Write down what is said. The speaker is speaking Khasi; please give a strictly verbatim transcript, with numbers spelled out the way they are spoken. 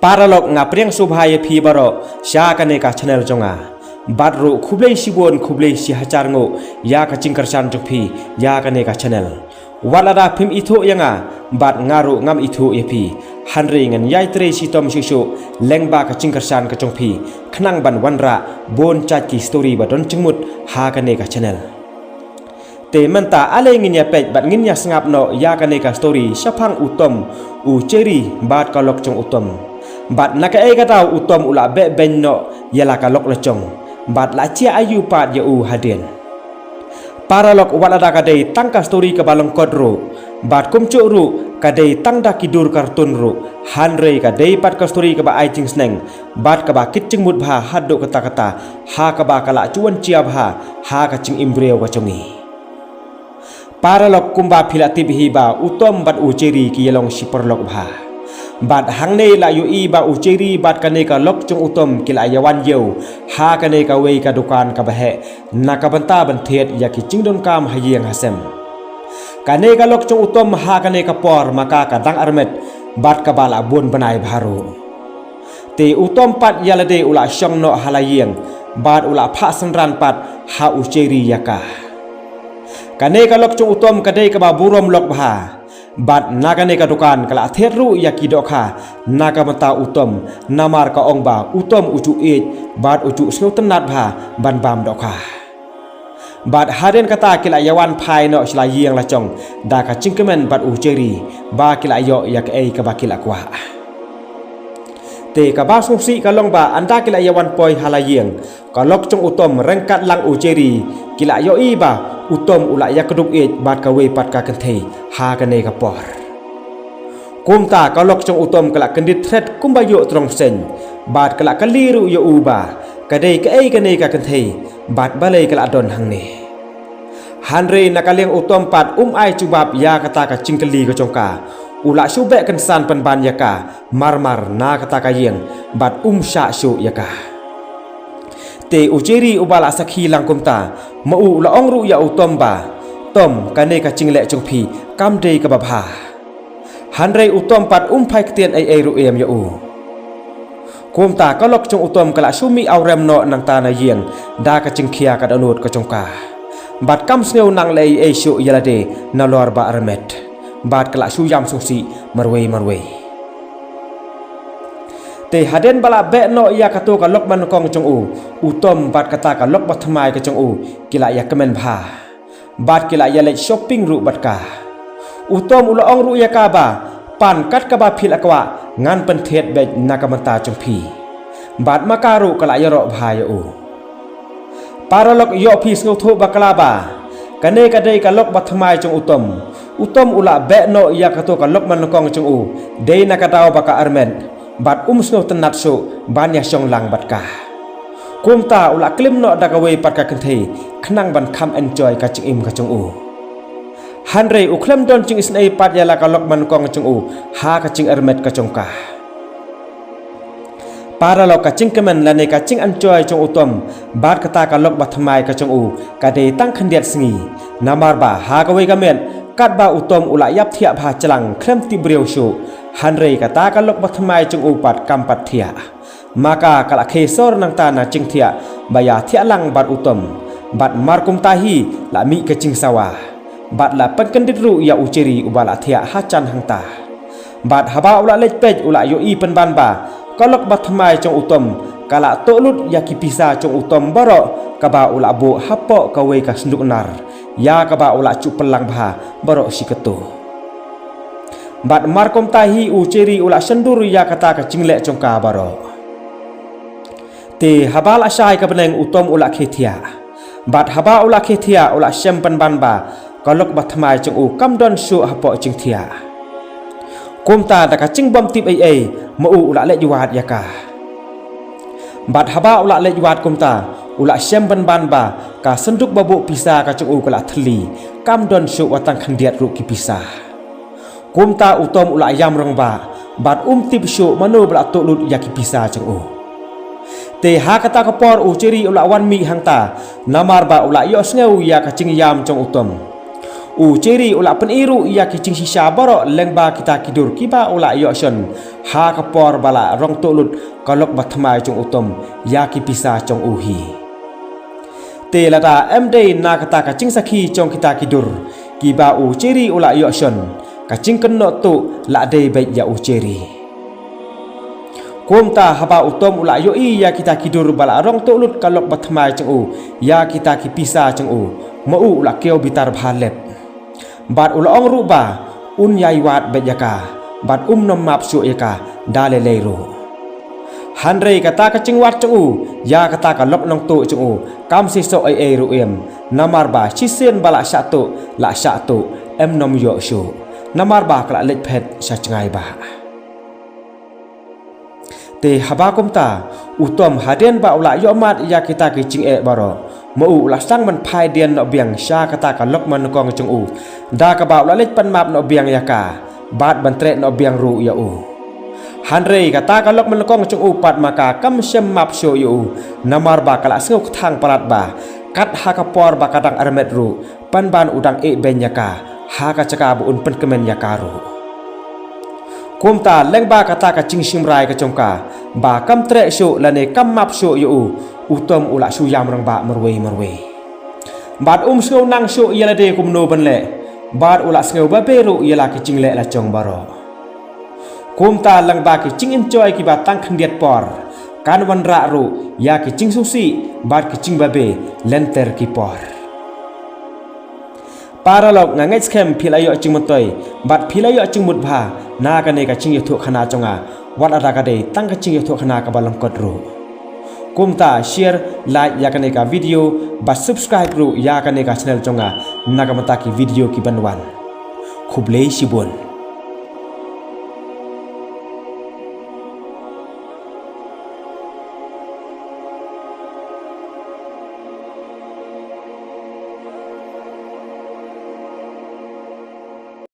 Paralok, nga pdiang sngewbha ïa phi baroh sha kane ka channel jong nga. Bad ruh khublei shibun, khublei shihajar nguh ïa ka jingkyrshan jong phi ïa kane ka channel. Wat lada phim ithuh ïa nga, bad nga ruh ngam ithuh ïa phi, hynrei ngan ïai trei shitom shuh shuh lyngba ka jingkyrshan ka jong phi, khnang ban wanrah bun jait ki story ba don jingmut ha kane ka channel. Te mynta ale ngin ïa peit bad ngin ïa sngap noh ïa kane ka story shaphang u Tom, u Cherry bad ka lok jong u Tom. Bad na kaei ka daw u Tom u la beh beiñ noh ïa la ka lok la jong, bad la jia aïu pat ïa u hadien. Paralok, wat lada ka dei tang ka story kaba lyngkot ruh, bad kumjuh ruh ka dei tang da ki dur cartoon ruh, hynrei ka dei pat ka story kaba ai jingsneng bad kaba kit jingmut bha haduh katta katta, ha kaba ka la ju wan jia bha ha ka jingim briew ka jong ngi. Paralok, kumba phi la tip hi ba u Tom bad u Cherry ki ïa long shi paralok bha. Bad hangne la ïohi ba u Cherry bad kane ka lok jong u Tom ki la ïa wan ïew ha kane kawei ka dukan kaba heh, na ka bynta ban thied ïa ki jingdonkam ha ïing ha sem. Kane ka lok jong u Tom ha kane ka por ma ka ka dang armet bad kaba la bun bnai bha ruh. Te u Tom pat ïa lade u la shong noh ha la ïing, bad u la phah synran pat ha u Cherry ïa ka. Kane ka lok jong u Tom ka dei kaba burom lok bha. Bad na kane ka dukan ka la thied ruh ïa ki dohkha na ka bynta u Tom, namar ka ong ba u Tom u ju ïeit bad u ju sngewtynnat bha ban bam dohkha. Bad hadien kata ki la ïa wan phai noh sha la ïing la jong da ka jingkmen bad u Cherry ba ki la ïoh ïa kaei kaba ki la kwah. Te kaba sngewsih ka long ba ynda ki la ïa wan poi ha la ïing, ka lok jong u Tom ryngkat lang u Cherry ki la ïohi ba u Tom u la ïa kdup ïeit bad kawei pat ka kynthei ha kane ka por. Kumta ka lok jong u Tom ka la kyndit thret kumba ïoh trong bseiñ, bad ka la kylli ruh ïa u ba ka dei kaei kane ka kynthei, bad balei ka la don hangne. Hynrei na ka liang u Tom pat um ai jubab ïa kata ka jingkylli ka jong ka. U la shu beh kynsan pynban ïa ka marmar na kata ka ïing, bad um shah shuh ïa ka. Te u Cherry uba la sakhi lang kumta, ma u u la ong ruh ïa u Tom ba, Tom, kane ka jingleh jong phi kam dei kaba bha. Hynrei u Tom pat um phai ktien ei ei ruh em ïa u. Kumta ka lok jong u Tom ka la shu mih awrem noh nangta na ïing da ka jingkhia ka dohnud ka jong ka. Bad kam sngew nang leh ei ei shuh ïa lade nalor ba armet. Bad ka la shu ïam sngewsih marwei marwei. Te hadien ba la beh noh ïa kato ka lok ba nyngkong jong u, u Tom bad kata ka lok ba thymmai ka jong u ki la ïa kmen bha. Bad ki la ïa leit shopping ruh bad ka. U Tom u la ong ruh ïa ka ba, pan kat kaba phi la kwah, ngan pynthied beit na ka bynta jong phi. Bad ma ka ruh ka la ïaroh bha ïa u. Paralok, ïoh phi sngewthuh bakla ba kane ka dei ka lok ba thymmai jong u Tom. U Tom u la beh noh ïa kato ka lok ba nyngkong jong u, dei na ka daw ba ka armet. Bad um sngewtynnat shuh ban ïa shong lang bad ka. Kumta u la klim noh da kawei pat ka kynthei khnang ban kham enjoy ka jingim ka jong u. Hynrei u khlem don jingisynei pat ïa la ka lok ba nyngkong jong u ha ka jingarmet ka jong ka. Paralok, ka jingkmen lane ka jingenjoy jong u Tom bad kata ka lok ba thymmai ka jong u ka dei tang khyndiat sngi. Namar ba ha kawei ka miet katba u Tom u la ïap thiah bha jlang khlem tip briew shuh, hynrei kata ka lok ba thymmai jong u pat kam pat thiah. Ma ka ka la khie sor nangta na jingthiah ba ïa thiah lang bad u Tom. Bad mar kumta hi la mih ka jingsawa. Bad la pynkyndit ruh ïa u Cherry uba la thiah hajan hangta. Bad haba u la leit peit u la ïohi pynban ba ka lok ba thymmai jong u Tom ka la tuh lut ïa ki pisa jong u Tom baroh kaba u la buh hapoh kawei ka synduk nar, ïa kaba u la ju pynlang bha baroh shi katto. Bad mar kumta hi u Cherry u la shyndur ïa kata ka jingleh jong ka baroh. Te haba la shai ka bneng u Tom u la khie thiah. Bad haba u la khie thiah u la shem pynban ba ka lok ba thymmai jong u kam don shuh hapoh jingthiah. Kumta da ka jingbym tip ei ei ma u u la leit wad ïa ka. Bad haba u la leit wad kumta u la shem pynban ba ka synduk ba buh pisa ka jong u ka la thylli, kam don shuh wat tang khyndiat ruh ki pisa. Kumta u Tom u la ïam rong ba bad um tip shuh mano ba la tuh lut ïa ki pisa jong u. Te ha kata ka por u Cherry u la wan mih hangta, namar ba u la ïohsngew ïa ka jingïam jong u Tom. U Cheri u la pyni ruh ïa ki jingshisha baroh lyngba kita ki dur kiba u la ïoh shon ha ka por ba la rong tuh lut ka lok ba thymmai jong u Tom ïa ki pisa jong u hi. Te lada em dei na kata ka jingsakhi jong kita ki dur kiba u Cheri u la ïoh shon, ka jingkynnoh tuh la dei beit ïa u Cheri. Kumta haba u Tom u la ïohi ïa kita ki dur ba la rong tuh lut ka lok ba thymmai jong u ïa kita ki pisa jong u, ma u u la kiew bitar bha lep. Bad u la ong ruh ba un ïai wad beit ïa ka, bad um nym map shuh ïa ka da lei lei ruh. Hynrei kata ka jingwad jong u ïa kata ka lok nongtuh jong u kam shisha ei ei ruh em, namar ba shisien ba la shah tuh, la shah tuh, em nym ïoh shuh, namar ba ka la leit phet sha jngai bah. Te haba kumta, u Tom hadien ba u la ïoh mad ïa kita ki jingeh baroh, ma u u la sdang ban phai dien noh biang sha kata ka lok mynnyngkong jong u, da kaba u la leit pan map noh biang ïa ka, bad ban treh noh biang ruh ïa u. Hynrei kata ka lok mynnyngkong jong u pat ma ka kam shym map shuh ïa u, namar ba ka la sngew kthang palat ba kat ha ka por ba ka dang armet ruh, pynban u dang ïeh beiñ ïa ka ha ka jaka ba un pynkmen ïa ka ruh. Kumta lyngba kata ka jingshim rai ka jong ka ba kam treh shuh lane kam map shuh ïa u, u Tom u la shu ïam rangbah marwei marwei. Bad um sngew nang shuh ïa lade kumno ban leh, bad u la sngew babe ruh ïa la ki jingleh la jong baroh. Kumta lyngba ki jingenjoy kiba tang khyndiat por, kan wanrah ruh ïa ki jingsngewsih bad ki jingbabe lynter ki por. Paralok, nga ngeit skhem phi la ïoh jingmyntoi bad phi la ïoh jingmut bha na kane ka jingïathuhkhana jong nga, wat lada ka dei tang ka jingïathuhkhana kaba lyngkot ruh. Kumta share, like ïa kane ka video bad subscribe ruh ïa kane ka channel jong nga na ka bynta ki video ki ban wan. Khublei shibun.